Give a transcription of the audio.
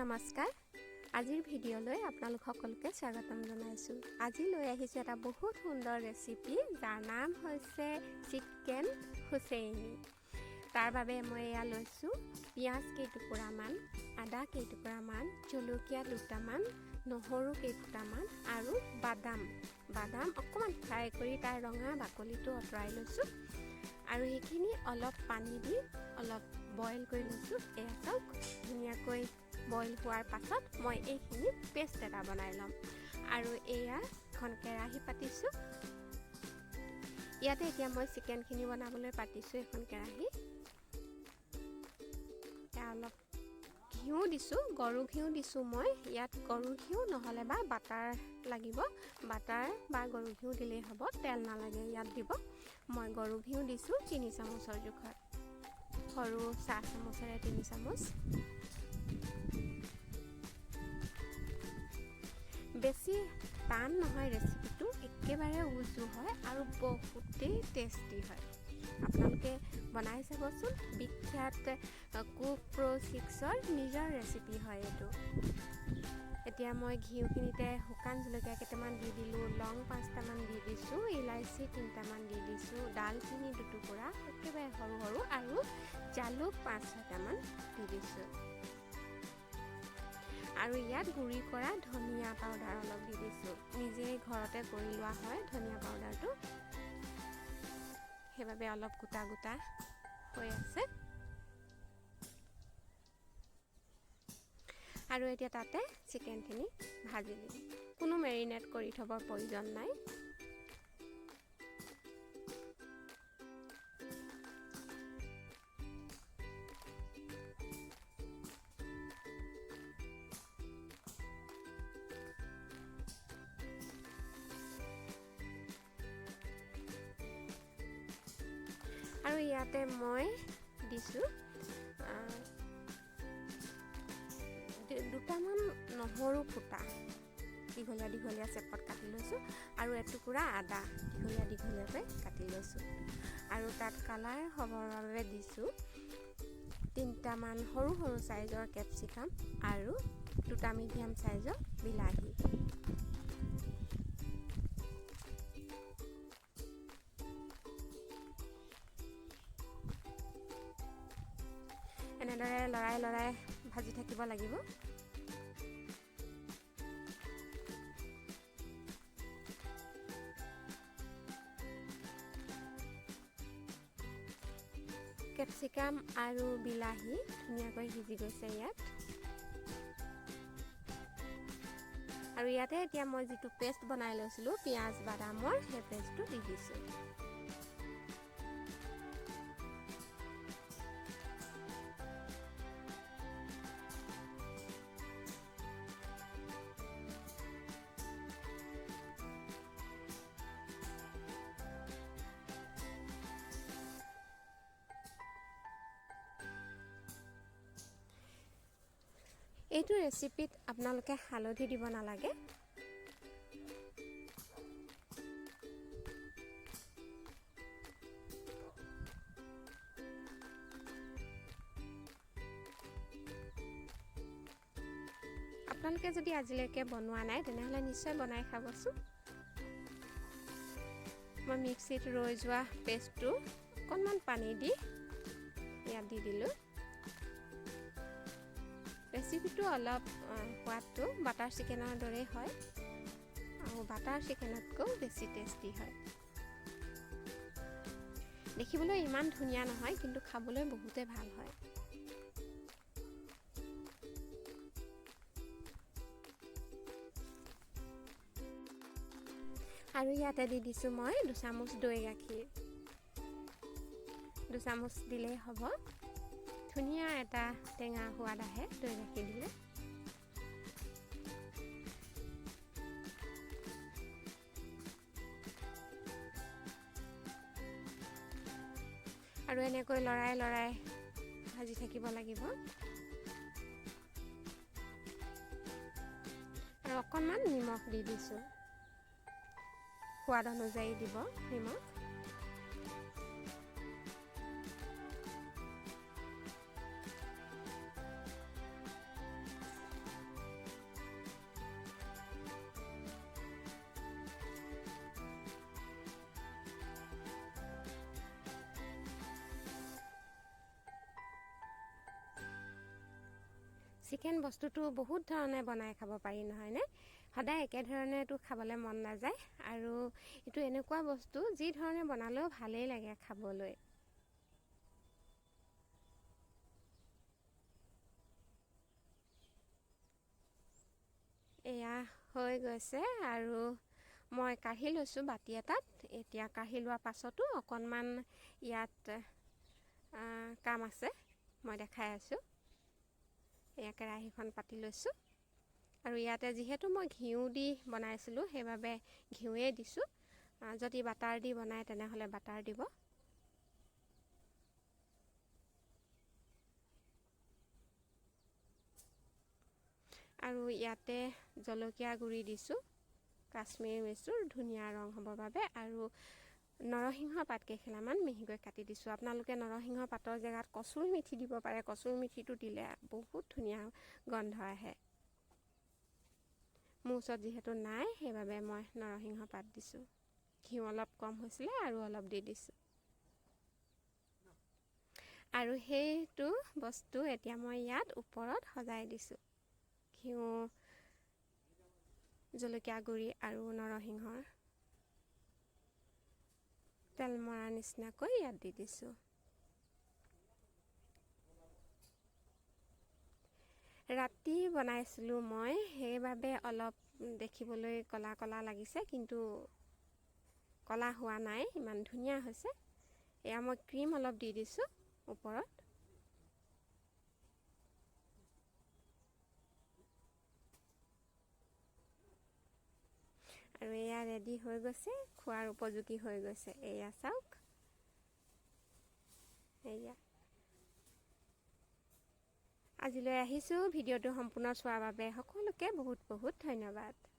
নমস্কাৰ। আজিৰ ভিডিঅ'লৈ আপোনালোক সকলোকে স্বাগতম জনাইছোঁ। আজি লৈ আহিছোঁ এটা বহুত সুন্দৰ ৰেচিপি, যাৰ নাম হৈছে চিকেন হুছেইনী। তাৰ বাবে মই এয়া লৈছোঁ পিঁয়াজ কেইটুকুৰামান, আদা কেইটুকুৰামান, জলকীয়া দুটামান, নহৰু কেইফুটামান আৰু বাদাম। বাদাম অকণমান ফ্ৰাই কৰি তাৰ ৰঙা বাকলিটো আঁতৰাই লৈছোঁ আৰু সেইখিনি অলপ পানী দি অলপ বইল কৰি লৈছোঁ। এয়া চাওক, ধুনীয়াকৈ বইল হোৱাৰ পাছত মই এইখিনি পেষ্ট এটা বনাই ল'ম। আৰু এয়া এখন কেৰাহী পাতিছোঁ। ইয়াতে এতিয়া মই চিকেনখিনি বনাবলৈ পাতিছোঁ এখন কেৰাহী। এয়া অলপ ঘিউ দিছোঁ, গৰু ঘিউ দিছোঁ মই ইয়াত। গৰু ঘিউ নহ'লে বা বাটাৰ লাগিব, বাটাৰ বা গৰু ঘিউ দিলেই হ'ব, তেল নালাগে ইয়াত দিব। মই গৰু ঘিউ দিছোঁ 3 চামুচৰ জোখত, সৰু চাহ চামুচেৰে 3 চামুচ। বেছি টান নহয় ৰেচিপিটো, একেবাৰে উজু হয় আৰু বহুতেই টেষ্টি হয়। আপোনালোকে বনাই চাবচোন। বিখ্যাত কুক প্ৰ' 6ৰ নিজৰ ৰেচিপি হয় এইটো। এতিয়া মই ঘিউখিনিতে শুকান জলকীয়া কেইটামান দি দিলোঁ, লং 5টামান দি দিছোঁ, ইলাচি 3টামান দি দিছোঁ, ডালচেনি দুটুকুৰা একেবাৰে সৰু সৰু আৰু জালুক 5-6টামান দি দিছোঁ। আৰু ইয়াত গুড়ি কৰা ধনিয়া পাউডাৰ অলপ দি দিছোঁ। নিজেই ঘৰতে কৰি লোৱা হয় ধনিয়া পাউডাৰটো, সেইবাবে অলপ গোটা গোটা হৈ আছে। আৰু এতিয়া তাতে চিকেনখিনি ভাজি দিম। কোনো মেৰিনেট কৰি থ'বৰ প্ৰয়োজন নাই। আৰু ইয়াতে মই দিছোঁ দুটামান নহৰু ফুটা, দীঘলীয়া দীঘলীয়া চেপত কাটি লৈছোঁ, আৰু এটুকুৰা আদা দীঘলীয়া দীঘলীয়াকৈ কাটি লৈছোঁ। আৰু তাত কালাৰ হ'বৰ বাবে দিছোঁ 3টামান সৰু সৰু চাইজৰ কেপচিকাম আৰু 2টা মিডিয়াম চাইজৰ বিলাহী। এনেদৰে লৰাই লৰাই ভাজি থাকিব লাগিব। কেপচিকাম আৰু বিলাহী ধুনীয়াকৈ সিজি গৈছে ইয়াত। আৰু ইয়াতে এতিয়া মই যিটো পেষ্ট বনাই লৈছিলোঁ পিঁয়াজ বাদামৰ, সেই পেষ্টটো দি দিছোঁ। এইটো ৰেচিপিত আপোনালোকে হালধি দিব নালাগে। আপোনালোকে যদি আজিলৈকে বনোৱা নাই তেনেহ'লে নিশ্চয় বনাই খাবচোন। মই মিক্সিত ৰৈ যোৱা পেষ্টটো অকণমান পানী দি ইয়াত দি দিলোঁ। ৰেচিপিটো অলপ সোৱাদটো বাটাৰ চিকেনৰ দৰেই হয় আৰু বাটাৰ চিকেনতকৈও বেছি টেষ্টি হয়। দেখিবলৈ ইমান ধুনীয়া নহয়, কিন্তু খাবলৈ বহুতেই ভাল হয়। আৰু ইয়াতে দি দিছোঁ মই 2 চামুচ দৈ গাখীৰ। 2 চামুচ দিলেই হ'ব। ধুনীয়া এটা টেঙা সোৱাদ আহে দৈ গাখীৰ দিলে। আৰু এনেকৈ লৰাই লৰাই ভাজি থাকিব লাগিব। আৰু অকণমান নিমখ দি দিছোঁ, সোৱাদ অনুযায়ী দিব নিমখ। চিকেন বস্তুটো বহুত ধৰণে বনাই খাব পাৰি, নহয়নে? সদায় একেধৰণেতো খাবলৈ মন নাযায়। আৰু এইটো এনেকুৱা বস্তু যি ধৰণে বনালেও ভালেই লাগে খাবলৈ। এয়া হৈ গৈছে আৰু মই কাঢ়ি লৈছোঁ বাতি এটাত। এতিয়া কাঢ়ি লোৱাৰ পাছতো অকণমান ইয়াত কাম আছে, মই দেখাই আছোঁ। এয়া কেৰাহীখন পাতি লৈছোঁ আৰু ইয়াতে যিহেতু মই ঘিউ দি বনাইছিলোঁ, সেইবাবে ঘিউৱে দিছোঁ। যদি বাটাৰ দি বনায় তেনেহ'লে বাটাৰ দিব। আৰু ইয়াতে জলকীয়া গুড়ি দিছোঁ, কাশ্মীৰী মিৰ্চৰ ধুনীয়া ৰং হ'বৰ বাবে। আৰু নৰসিংহ পাত কেইখিলামান মিহিকৈ কাটি দিছোঁ। আপোনালোকে নৰসিংহ পাতৰ জেগাত কচুৰ মিঠি দিব পাৰে। কচুৰ মিঠিটো দিলে বহুত ধুনীয়া গন্ধ আহে। মোৰ ওচৰত যিহেতু নাই, সেইবাবে মই নৰসিংহ পাত দিছোঁ। ঘিউ অলপ কম হৈছিলে আৰু অলপ দি দিছোঁ। আৰু সেইটো বস্তু এতিয়া মই ইয়াত ওপৰত সজাই দিছোঁ, ঘিউ, জলকীয়া গুড়ি আৰু নৰসিংহৰ তেল মৰাৰ নিচিনাকৈ ইয়াত দি দিছোঁ। ৰাতি বনাইছিলোঁ মই, সেইবাবে অলপ দেখিবলৈ ক'লা ক'লা লাগিছে, কিন্তু ক'লা হোৱা নাই, ইমান ধুনীয়া হৈছে। এয়া মই ক্ৰীম অলপ দি দিছোঁ ওপৰত। আৰু এয়া ৰেডি হৈ গৈছে, খোৱাৰ উপযোগী হৈ গৈছে। এয়া চাওক, এয়া আজিলৈ আহিছোঁ। ভিডিঅ'টো সম্পূৰ্ণ চোৱাৰ বাবে সকলোকে বহুত বহুত ধন্যবাদ।